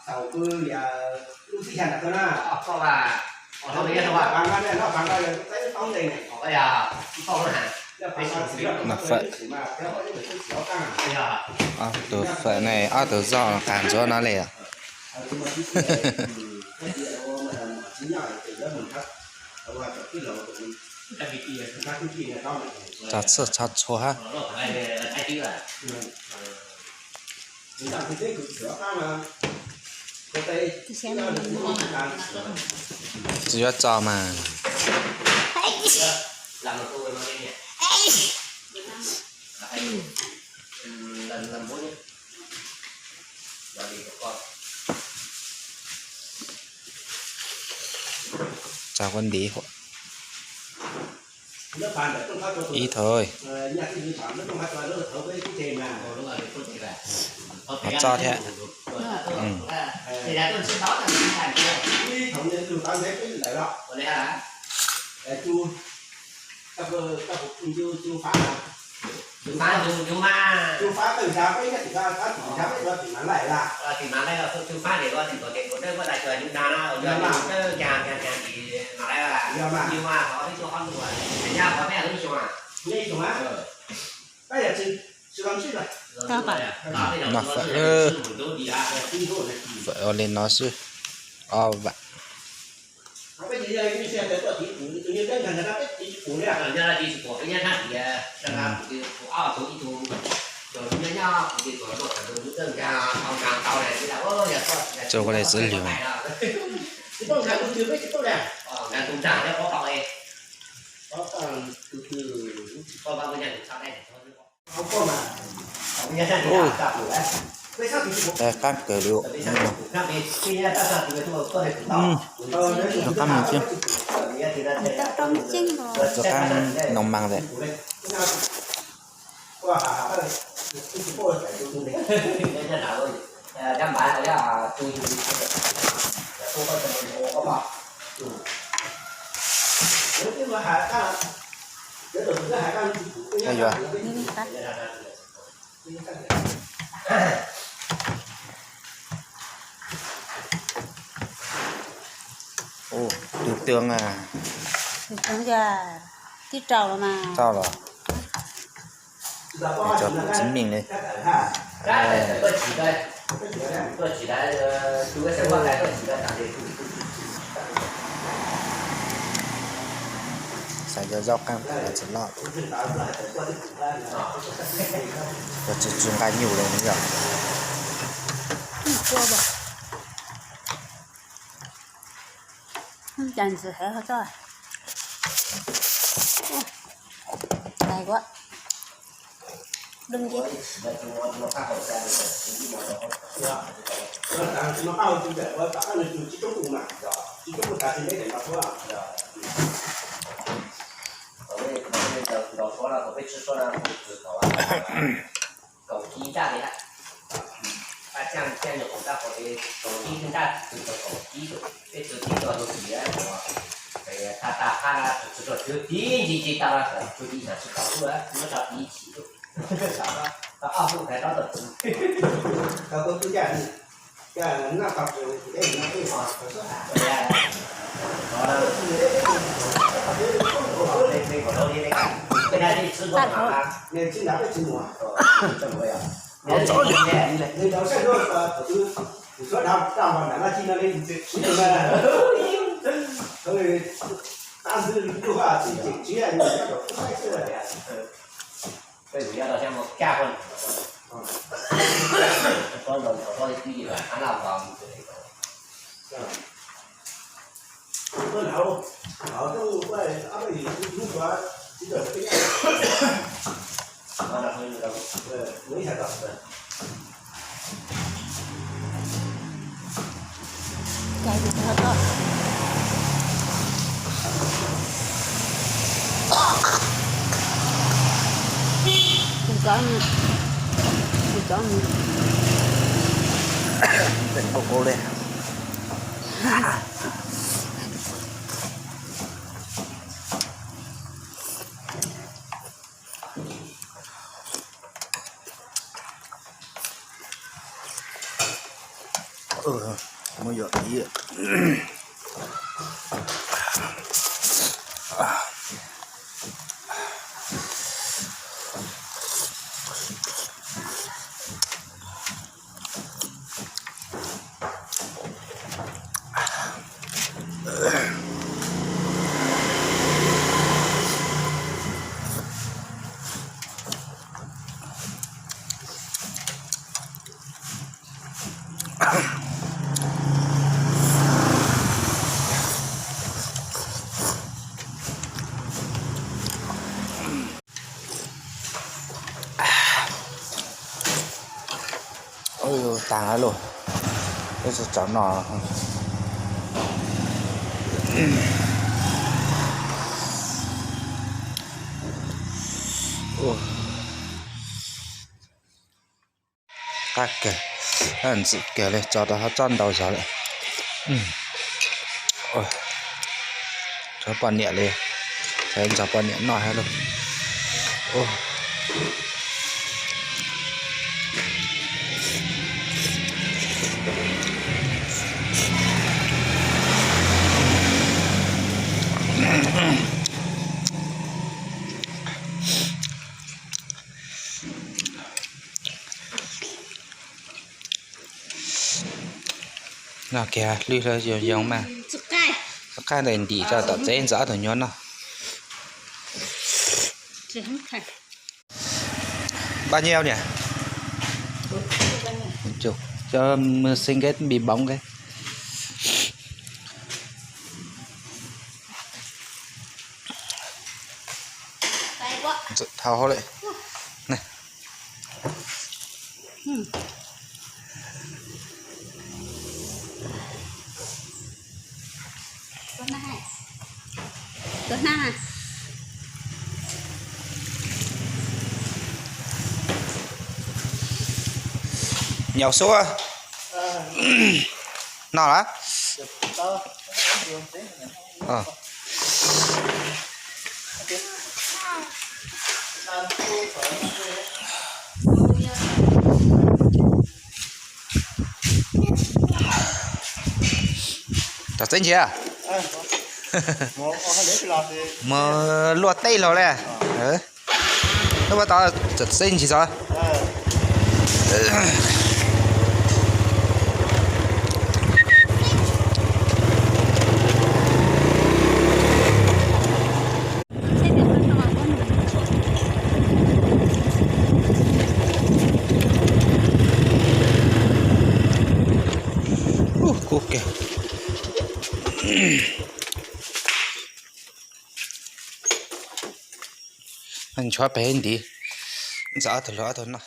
Ob tug fawm ne, ob tug zoj qas ntsuav no li os. Tso txhua tso txhua hab. Tsis yuav tso mas. Tso kua ntiv ib thôi. Ho tso thiab. Noj fawm, fawm ua li no xwb. Ob vam. Tso ua li xwb li. Ua, qaab kawg li. Rov qaab mus tseeb, rov qaab noo mas lawm. Yuav. Tus twg a? Twb rau los mas. Rau los. Cov kuv tsis meej li. Xav cov zaub qaab tsis loj, cov tsis tsis nqa nyuj li yog. Cas ntxim heev tso. Muab yom ib. Ua tas lawm, peb tso tsau no. Qab kawg, ntxim kawg li, tso rau hauv tsob ntau zog lawm. Tso poj niam li, nrog poj niam noj thiab lauj. No kiag hlwb hlwb yoo yoo mas, qab ntais ntim tso tom tsev ntxov ob tug nyuam noj. Bao nhiêu nhỉ? Cho mưa sinh cái bị bỏng cái. Thau hauv lawm. Nhậu sua. No hả? Tov txeeb ntsis. Mus luaj teb los le. Lub pas tod tov txeeb ntsis txog. Kub kiag. Nchuav pem ntiv, ntxov ob tug hluas ob tug noj.